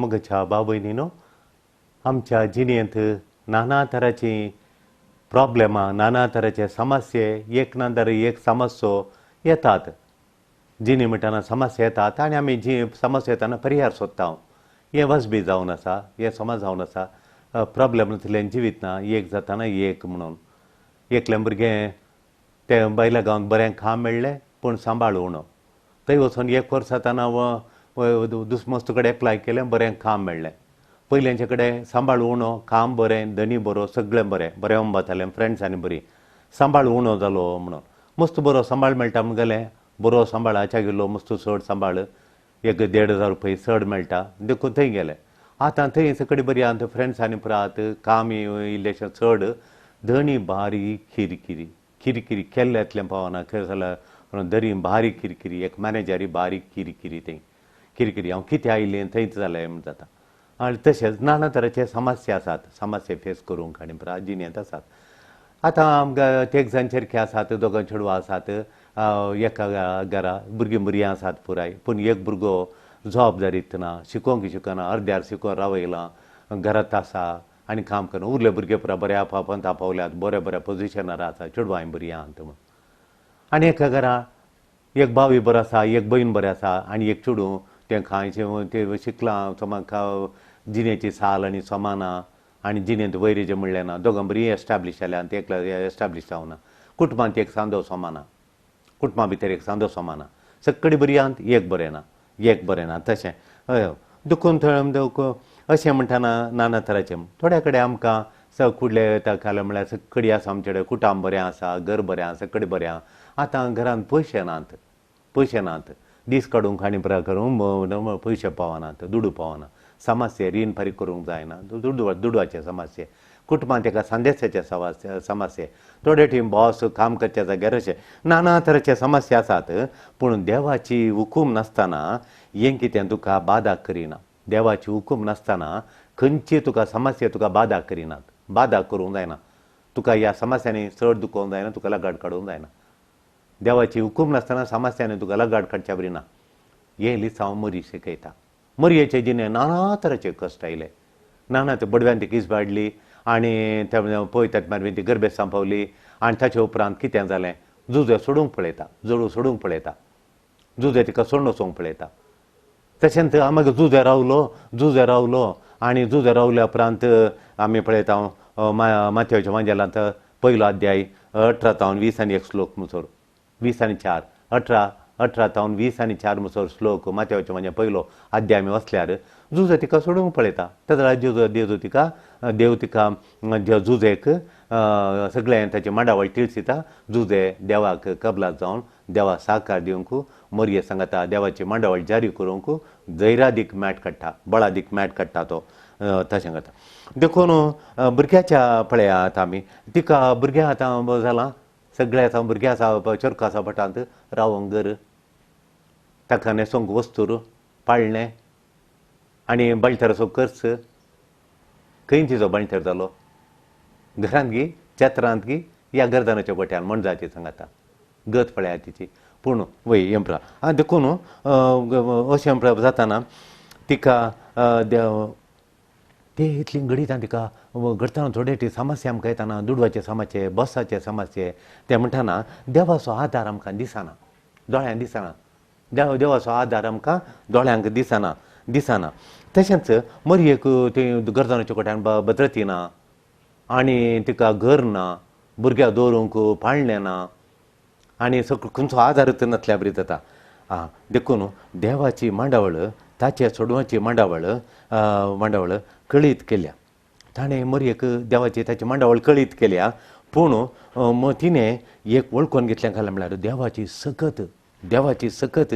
म्हज्या भाव भयणीनो, आमच्या जिणेंत नाना तरांची प्रॉब्लेमां, नाना तरांचे समस्ये, एक ना तर एक समस्यो येतात. जिणे म्हणटना समस्या येतात आनी आमी जी समस्या येताना परिहार सोदता. हें वसबी जावन आसा, हें समाज जावन आसा. प्रॉब्लेम नासल्यान जिवीत ना, एक जाताना एक म्हणून. एकलें भुरगें तें बायल्या गांवांत बरें काम मेळ्ळें पूण सांबाळ उणो. थंय वचून एक वर्स जाताना दुसमोस्त कडेन एप्लाय केलें, बरें काम मेळ्ळें. पयल्यांचे कडेन सांबाळ उणो, काम बरें, धनी बरो, सगळें बरें, बरें उंबातालें, फ्रेंड्स आनी बरीं. सांबाळ उणो जालो म्हणून मस्त बरो सांबाळ मेळटा म्हण गेलें. बरो सांबाळ हाच्या गेलो, मस्त चड सांबाळ, एक 1500 रुपये चड मेळटा देखून थंय गेले. आतां थंय सगळी बरी आहा, फ्रेंड्स आनी पुरात, काम इल्लेशें चड, धनी बारीक किरकिरी किरकिरी केल्ल्यांतलें पावना. खंय जाल्यार दरी बारीक किरकिरी, एक मॅनेजरी बारीक किरकिरी, थंय किरकिरी हांव कितें आयलें थंयच जालें म्हण जाता. आनी तशेंच नाना तरांचे समस्या आसात, समस्या फेस करूंक आनी पुराय जिणेंत आसात. आतां आमकां तेग जाण चेरके आसात, दोगां चेडवां आसात, एका घरा भुरगीं भुरगीं आसात पुराय. पूण एक भुरगो जबाबदारीत ना, शिकोवंक शिकना, अर्द्यार शिकोवन रावयलां, घरांत आसा आनी काम करून. उरले भुरगे पुराय बऱ्या पंथा पावल्यात, बऱ्या बऱ्या पोजिशनार आसा, चेडवांय बरीं आहात म्हूण. आनी एका घरा एक भावूय बरो आसा, एक भयण बरें आसा आनी एक चेडूं तें खांयचें तें शिकलां, समा जिणेची साल आनी समाना आनी जिणेंत वयर जें म्हणलें ना. दोगां बरीं एस्टाब्लीश जाल्या आनी ते एकल्या एस्टाब्लीश जावना. कुटुंबांत एक सांदो समाना, कुटुंबा भितर एक सांदो समाना, सगळीं बरी आहात, एक बरें ना, एक बरें ना. तशें हय दुखून थंय अशें म्हणटना नाना तरांचें थोड्या कडेन आमकां कुडले खालें म्हळ्यार सगळी आसा आमचे कडेन, कुटाम बरें आसा, घर बरें आसा, सगळें बरें आसा. आतां घरांत पयशे नात, पयशे नात, दीस काडूंक आनी पुराय करूंक पयशे पावनात, दुडू पावना. समस्या रीण फारीक करूंक जायना, दुडवाचे समस्ये. कुटुंबांत एका सांदेसाचे समस्ये, थोडे टीम बॉस काम करच्या जाग्यार, अशें नाना तरेचे समस्या आसात. पूण देवाची हुकूम नासतना हें कितें तुका बादा करिना. देवाची हुकूम नासतना खंयची तुका समस्या तुका बादा करिनात, बादा करूंक जायना. तुका ह्या समस्यांनी चड दुखोवंक जायना, तुका लगाड काडूंक जायना. देवाची हुकूम नासतना समस्यांनी तुका लगाड काडच्या बरी ना. हें लिसांव मरी शिकयता. मरयेचे जिणे नाना तरेचे कश्ट आयले, नाना ते बडव्यान ती किस बाडली आनी ते पळयतात मागीर ती गरबे सांपवली. आनी ताचे उपरांत कितें जालें, जुजे सोडूंक पळयता, जोडू सोडूंक पळयता, जुजे तिका सोडून वचूंक पळयता. तशेंच मागीर जुजे रावलो, जुजे रावलो आनी जुजे रावल्या उपरांत आमी पळयता माथ्याच्या वांजेलांत पयलो अध्याय 18 तावन 20 आनी एक श्लोक मुसोर, 20 आनी 4, 18 तावन 20 आनी 4 मुसोर श्लोक माथ्याच्या म्हणजे पयलो अध्याय आमी वचल्यार जुजे तिका सोडूंक पळयता. तेन्ना जुजो देव तिका, देव तिका जुजेक सगळें ताचे मांडावळ तिळसिता. जुजे देवाक कबलात जावन देवा साकार दिवंक मोरये सांगता, देवाची मांडावळ जारी करूंक जैरादीक मॅट काडटा, बळादीक मॅट काडटा तो तशें करता. देखून भुरग्याच्या पळयात आमी तिका भुरग्यां आतां जालां, सगळें आतां भुरगें आसा, चरखो आसा भटांत रावंक घर, ताका न्हेसोवंक वस्तूर पाळणें आनी बाळंटेराचो खर्च. खंय तिचो बाळंटेर जालो, घरांत गी, चेत्रांत गी, ह्या गर्दनाच्या गोट्यान म्हणजाची सांगाता गत पळया तिची. पूण वय यंप्रा आनी देखून अशें जाताना तिका ते इतलीं घडितां तिका घडटना थोडे ती समस्या आमकां येताना, दुडवाचे समस्ये, बसाचे समस्ये, ते म्हणटना देवाचो आदार आमकां दिसना, दोळ्यांक दिसना, देवाचो आदार आमकां दोळ्यांक दिसना, दिसना. तशेंच मरयेक ती गर्दनाच्या कोट्यान भद्रती ना आनी तिका घर ना, भुरग्याक दवरूंक पाळणें ना आनी सगळो खंयचो आदारच नासल्या बरी जाता. आं देखून देवाची मांडावळ, ताचे चेडवाची मांडावळ मांडावळ कळीत केल्या ताणें मरयेक, देवाची ताची मांडावळ कळीत केल्या. पूण तिणें एक वळखून घेतलें घालें म्हळ्यार देवाची सकत, देवाची सकत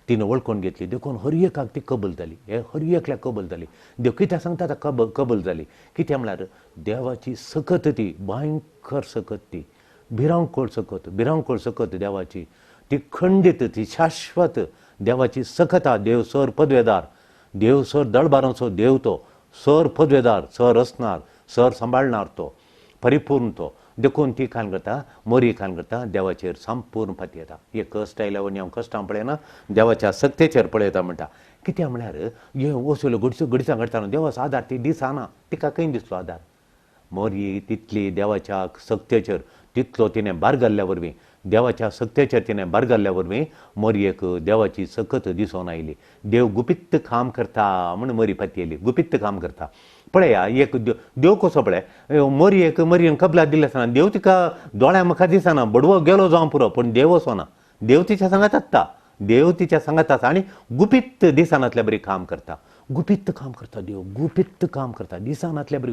तिणें वळखून घेतली. देखून हर एकाक ती कबूल जाली, हे हर एकल्याक कबूल जाली. देव कित्याक सांगता ताका कबूल जाली, कित्याक म्हळ्यार देवाची सकत ती भयंकर सकत, ती भिरांकूळ सकत, भिरांकूळ सकत देवाची, ती खंडीत, ती शाश्वत देवाची सकत. देव सर पदवेदार, देव सर दळबारांचो देव, तो सर पदवेदार, सर असणार, सर सांबाळणार, तो परिपूर्ण तो. देखून ती कान करता, मोरी कान करता, देवाचेर संपूर्ण पातयेता. हे कश्ट आयल्या वरवीं हांव कश्टां पळयना, देवाच्या सक्तेचेर पळयता म्हणटा. कित्याक म्हळ्यार हे वसुल्यो घडसां घडटा देवाचो आदार ती दिसना, तिका खंय दिसलो आदार? मोरी तितली देवाच्या सक्तेचेर तितलो तिणें बारगल्ल्या वरवीं, देवाच्या सक्तेचेर तिणें बारगल्ल्या वरवीं मोरयेक देवाची सकत दिसून आयली. देव गुपीत काम करता म्हूण मोरी पातयेली, गुपीत काम करता. पळया एक देव कसो पळय, मोरयेक मोरयेन कबलात दिल्ली आसना, देव तिका दोळ्या मुखार दिसना, बडवो गेलो जावं पुरो, पूण देव वचना, देव तिच्या सांगात आसता, देव तिच्या सांगात आसा आनी गुपीत दिसनातल्या बरी काम करता. गुपीत काम करता देव, गुपीत काम करता, दिसनातल्या बरी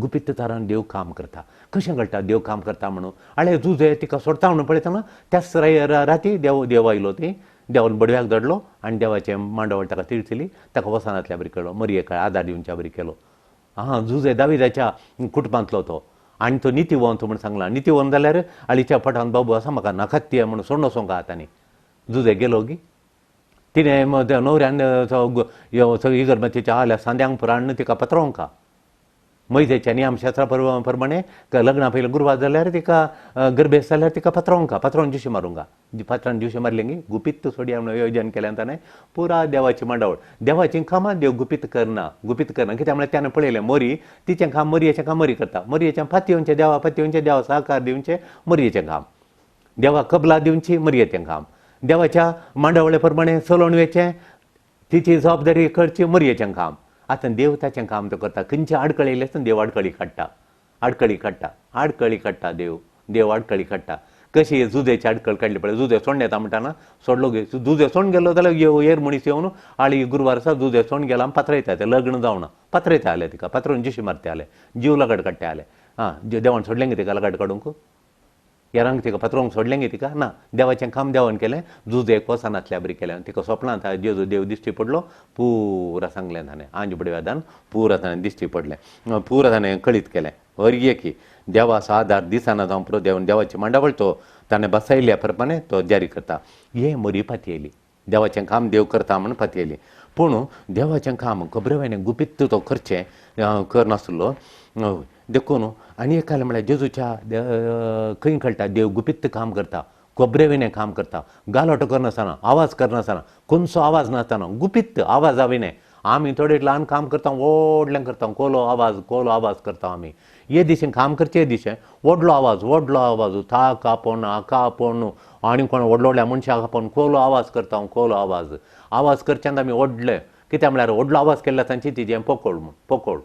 गुपीत तरान देव काम करता. कशें कळटा देव काम करता म्हणून? आळे जुजे तिका सोडता म्हणून पळयतना त्याच राती देव देव आयलो, ती देवान बडव्याक धाडलो आनी देवाचें मांडावळ ताका तिळचिली, ताका वचनातल्या बरी केलो, मोरयेक आदार दिवच्या बरी केलो. आं, जुजे दाविदाच्या कुटुंबांतलो तो आनी तो नितीवंत म्हूण सांगला. नितीवंत जाल्यार आळीच्या पोटान बाबू आसा म्हाका नाकात म्हणून सोडून वचोंक आहा तांणी. जुजे गेलो गी तिणें न्हवऱ्यान इगर्मतीच्या आल्या सांद्यांक पुराण तिका पत्रोवंक मैजेच्या नियमशास्त्रा प्रमाणे लग्ना पयलीं गुरवार जाल्यार तिका गर्भेस्त जाल्यार तिका पत्रोवंक, पत्रोवन जिशी मारूंक, पात्रान जिशी मारली गी गुपीत सोडया म्हणून योजन केलें ताणें. पुरा देवाची मांडावळ, देवाचीं कामां देव गुपीत करना, गुपीत करना. कित्याक म्हळ्यार त्याने पळयलें मोरी तिचें काम मोरयेचें काम मोरी करता, मोरयेचें पातयेवचें देवा पातयेवचें, देवा सहकार दिवचें मोरयेचें काम, देवा कबला दिवची मोरयेचें काम, देवाच्या मांडावळे प्रमाणे चलोवन वचचें तिची जबाबदारी करची मोरयेचें काम. आतां देव ताचें काम तो करता. खंयची आडखळी येयली आसतना देव आडखळी काडटा, आडखळी काडटा, आडखळी काडटा देव, देव आडखळी काडटा. कशी जुजेची आडखळ काडली पळय, जुजे सोंड येता म्हणटाना सोडलो गे, जुजे सोंड गेलो जाल्यार येर मनीस येवन आळी गुरवार आसा जुजे सोंड गेला पात्रयता, तें लग्न जावना पात्रयता आलें तिका, पात्रोवन जिशी मारता आलें, जीव लगाड काडटा आलें. आं, देवान सोडलें गे तिका लगाड काडूंक, येरांक तिका पात्रोवंक सोडलें गे तिका? ना, देवाचें काम देवान केलें, जुजेक वचनातल्या बरी केलें. तिका सोपणांत जेजू देव दिश्टी पडलो, पुरा सांगलें ताणें, आंज बडव्यादान पुरा ताणें दिश्टी पडलें, पुरा ताणें कळीत केलें. हर की देवाचो आदार दिसना जावं पुरो, देव देवाची मांडावळ तो ताणें बसयल्ल्या प्रमाणे तो जारी करता. हे मोरी पातयेली, देवाचें काम देव करता म्हूण पातयेली. पूण देवाचें काम खबरे गुपीत तो करचें करनासलो. देखून आनी एक म्हळ्यार जेजूच्या खंय कळटा देव गुपीत काम करता, खबरे काम करता, गालोटो करनासतना, आवाज करनासतना, कोणसो आवाज नासतना, गुपीत आवाजा विणें. आमी थोडे ल्हान काम करता, व्हडलें करता, कोलो आवाज, कोलो आवाज करता आमी. हे दिशेन काम करचे, हे दिशेन व्हडलो आवाज, व्हडलो आवाज, ताक आपोवन हाका आपोवन आनी कोण व्हडलो व्हडल्या मनशाक आपोवन कोलो आवाज करता, कोलो आवाज. आवाज करच्यान आमी व्हडले, कित्याक म्हळ्यार व्हडलो आवाज केल्ल्या तांची तिजें पोकोळ म्हूण, पोकोळ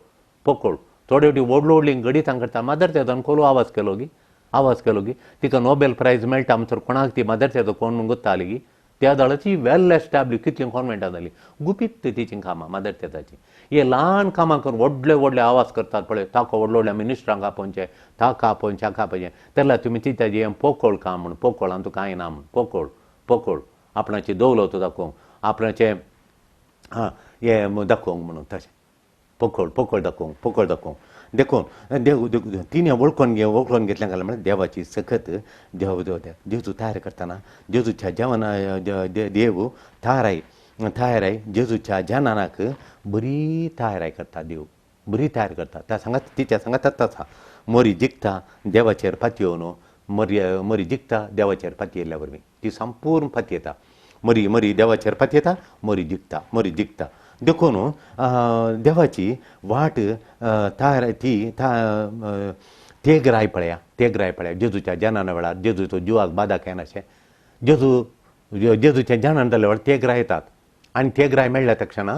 पोकोळ. थोडे फावटी व्हडलो व्हडलीं गणितां करता, मादर तेरेजान कोलो आवाज केलो गी, आवाज केलो गी तिका नोबेल प्रायज मेळटा म्हणसर कोणाक ती मादर तेरेजा कोण म्हूण गोत्ता गी. त्या दळाची वेल एस्टॅब्लिश कितलीं कॉन्वेंटां जालीं, गुपीत तिचीं कामां मादर तेरेजाचीं. हे ल्हान कामां करून व्हडले व्हडले आवाज करतात पळय, ताका व्हडले व्हडल्या मिनिस्टरांक आपोवचें, ताका आपोवचें, हाका आपोवचें. तेन्ना तुमी चिंता हें पोकोळ काम म्हूण, पोकोळ आनी तुका कांय ना म्हूण, पोकोळ पोकोळ आपणाची दौलत दाखोवंक, आपणाचें आं हें दाखोवंक म्हणून, तशें पोकोळ पोकोळ दाखोवंक, पोकोळ दाखोवंक. देखून देव तिणें वळखून घे, वळखून घेतलें घालें म्हळ्यार देवाची सकत. देव देव जेजू तयार करतना जेजूच्या जेवणा देव थाराय थाराय जेजूच्या जेनानाक बरी तयाराय करता, देव बरी तयार करता. त्या सांगात तिच्या सांगात आसा मोरी जिखता देवाचेर पातयेवन, मोरी मोरी जिखता देवाचेर पातयेल्ल्या वरवीं ती संपूर्ण पातयेता. मोरी मोरी देवाचेर पातयेता, मोरी जिखता, मोरी जिखता. देखून देवाची वाट तयार ती तेगराय पळया, तेगराय पळया जेजूच्या जनाना वेळार जेजूचो जिवाक बादा येनाशें, जेजू जेजूच्या जनान जाल्या वेळार तेगराय येतात आनी तेगराय मेळ्ळ्या तक्षणा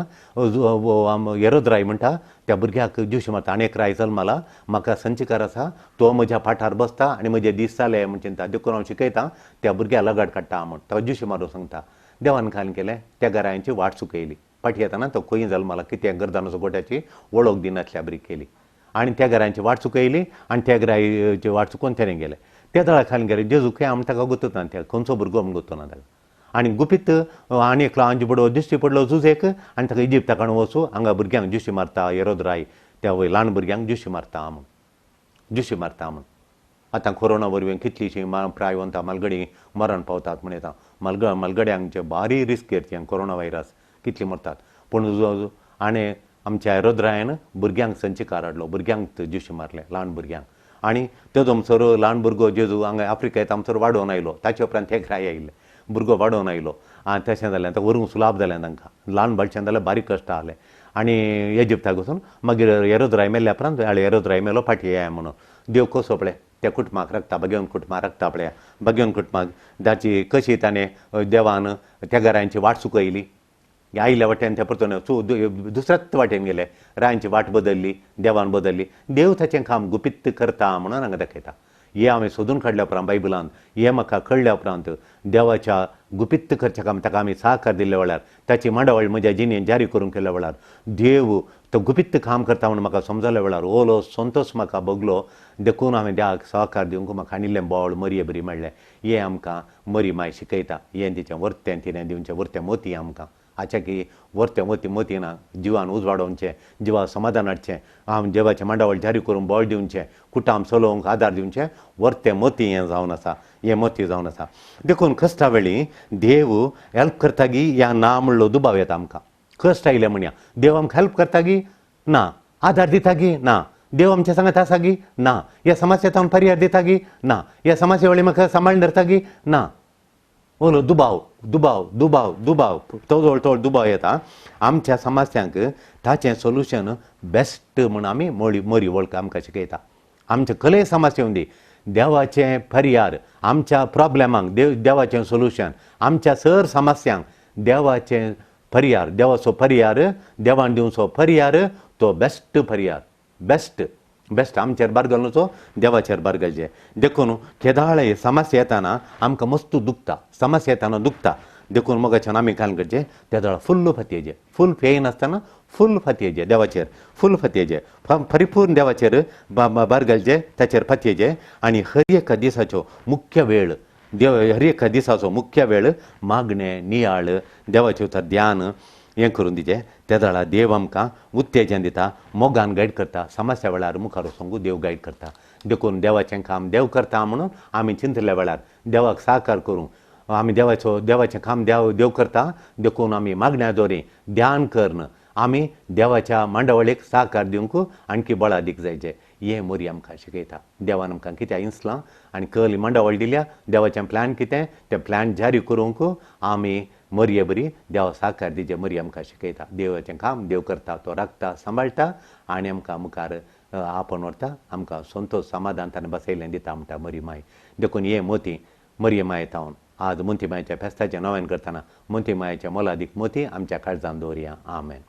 येरोद राय म्हणटा त्या भुरग्याक ज्यूश मारता. आनी एक राय जल्मला म्हाका संचीकार आसा, तो म्हज्या पाठार बसता आनी म्हजे दीस जाले म्हण चिंता, देखून हांव शिकयता त्या भुरग्याक लगाड काडटा म्हूण ताका ज्यूश मारून सांगता. देवान खान केलें, त्या घरायांची वाट चुकयली. फाटी येताना तो खंय जल्मला कितें गर्दानाचो गोट्याची वळख दिनासल्या बरी केली आनी त्या घरांची वाट चुकयली आनी त्या घराची वाट चुकोवन तेणें गेलें. त्या दळा खाली गेले जेजू खंय आमी ताका गोतूच ना, त्या खंयचो भुरगो म्हूण गोतो ना ताका. आनी गुपीत आनी एकलो आंज बडो दिश्टी पडलो जुजेक आनी ताका इजिप्ता काडून वचूं, हांगा भुरग्यांक ज्युशी मारता येरोद राय, त्या वय ल्हान भुरग्यांक ज्युशी मारता म्हूण, ज्युशी मारता म्हूण. आतां कोरोना वरवीं कितलींशीं प्रायवंतां मालगडी मरण पावतात म्हण येता, मालगड्यांक भारी रिस्क येता कोरोना व्हायरस, कितलीं मरतात. पूण आनी आमच्या येरोद रायान भुरग्यांक संचिकार हाडलो, भुरग्यांक ज्युशी मारलें, ल्हान भुरग्यांक. आनी तेजो आमसर ल्हान भुरगो जेजू हांगा आफ्रिकेंत आमसर वाडोवन आयलो. ताचे उपरांत ते घरा आयिल्ले भुरगो वाडोवन आयलो आनी तशें जालें आतां व्हरूंक सुलाभ जालें तांकां. ल्हान बाळशें जाल्यार बारीक कश्ट आहलें आनी इजिप्ताक वचून मागीर हेरोद राय मेल्ल्या उपरांत हेरोद राय मेलो फाटीं येया म्हणून देव कसो पळय त्या कुटुंबाक राखता, बगेवन कुटुंबाक राखता पळया. बगेवन कुटुंबाक ताची कशी ताणें देवान त्या घरांची वाट चुकयली, आयिल्ल्या वाटेन ते परतून दुसऱ्याच वाटेन गेले, रायांची वाट बदल्ली, देवान बदल्ली. देव ताचें काम गुपीत करता म्हणून हांगा दाखयता. हें हांवें सोदून काडल्या उपरांत बायबलान हें म्हाका कळ्ळ्या उपरांत देवाच्या गुपीत करच्या काम ताका आमी सहकार दिल्ल्या वेळार, ताची मांडावळ म्हज्या जिणेन जारी करूंक केल्ल्या वेळार, देव तो गुपीत काम करता म्हणून म्हाका समजल्या वेळार ओलो संतोश म्हाका भोगलो. देखून हांवें देवाक सहकार दिवंक म्हाका हाडिल्लें बोळ मरये बरी मेळ्ळें. हें आमकां मरी माय शिकयता. हें तिचें वर्तें तिणें दिवचें वर्तें मोती आमकां आच्या की वर्तें मोती मोती ना जिवान उजवाडोवचें, जिवा समाधान हाडचें, आम देवाचें मांडावळ जारी करूंक बळ दिवचें, कुटाम चलोवंक आदार दिवचें, वर्तें मोती हें जावन आसा, हें मोती जावन आसा. देखून कश्टा वेळी देव हेल्प करता गी या ना म्हणलो दुबाव येता आमकां. कश्ट आयले म्हणया देव आमकां हेल्प करता गी ना, आदार दिता गी ना, देव आमच्या सांगात आसा गी ना, ह्या समस्या पर्याय दिता गी ना, ह्या समस्या वेळी म्हाका सांबाळून धरता गी ना, ओलो दुबाव दुबाव दुबाव दुबाव तोळ तोळ दुबाव येता. आमच्या समस्यांक ताचें सोल्युशन बेस्ट म्हूण आमी मोळी मोरी वळख आमकां शिकयता. आमचे कले समस्या येवंदी देवाचें पर्यार आमच्या प्रॉब्लेमांक देव देवाचें सोल्युशन, आमच्या सर समस्यांक देवाचें पर्यार, देवाचो पर्यार, देवान दिवचो पर्यार तो बेस्ट पर्यार, बेस्ट बेस्ट आमचेर बार घालचो देवाचेर बार घालचें. देखून केदाळे समस्या येताना आमकां मस्त दुखता, समस्या येताना दुखता. देखून मोगाच्यान आमी काल करचें तेदळा फुल्ल फातयेचें, फूल फेयनासतना फूल फातयेचें, देवाचेर फूल फातयेचें, परिपूर्ण देवाचेर बार घालचें, ताचेर फातयेचें. आनी हर एका दिसाचो मुख्य वेळ देव, हर एका दिसाचो मुख्य वेळ मागणें नियाळ देवाचें उतर ध्यान हें करून दिचें. तेदळा देव आमकां उत्तेजन दिता, मोगान गायड करता, समस्या वेळार मुखार वचूंक देव गायड करता. देखून देवाचें काम देव करता म्हणून आमी चिंतल्या वेळार देवाक सहकार करूं आमी देवाचो देवाचें काम देव देव करता. देखून आमी मागण्या दोरी ध्यान करून आमी देवाच्या मांडावळीक सहकार दिवंक आणखी बळादीक जायचें. हें मोरी आमकां शिकयता. देवान आमकां कित्याक इंसलां आनी कहली मांडावळ दिल्या, देवाचें प्लॅन कितें तें प्लॅन जारी करूंक आमी मरये बरी देवा साकार दिचें मरी आमकां शिकयता. देवाचें काम देव करता, तो राखता सांबाळटा आनी आमकां मुखार आपोवन व्हरता, आमकां संतोश समाधान ताणें बसयलें दिता म्हणटा मरी माय. देखून हें मोती मरये माय तावन आज मोती मायच्या फेस्ताचें नवेन करतना मोती मायच्या मोलादीक मोती आमच्या काळजान दवरया. आमेन.